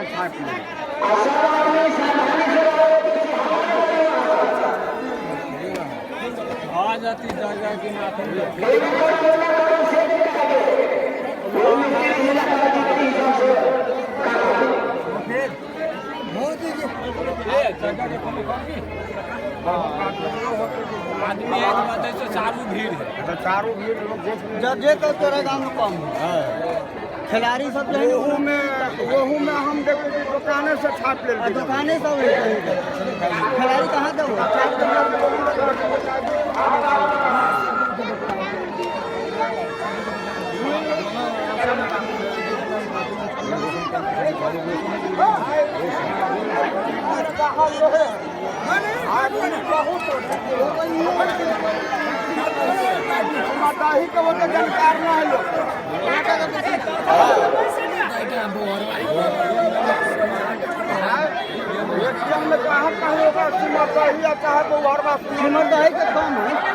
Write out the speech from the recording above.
ओकरा छापि लेलकै। आदमी एक बजे से चालू भीड़ है। तऽ चारू भीड़ लोग देख। जजे तो तोरा गाँव में कम है खिलाड़ी सब जो है। ओहूमे ओहूमे हम देखै छी दोकाने से छापि लेलकै। दुकाने सब है, खिलाड़ी कहाँ दो। दही के ओते जानकार ना है लोग। एटीएम में कहाँ कहाँ होगा सिमर दही या चाहे बहुहरवा। सिमर दही के कम है।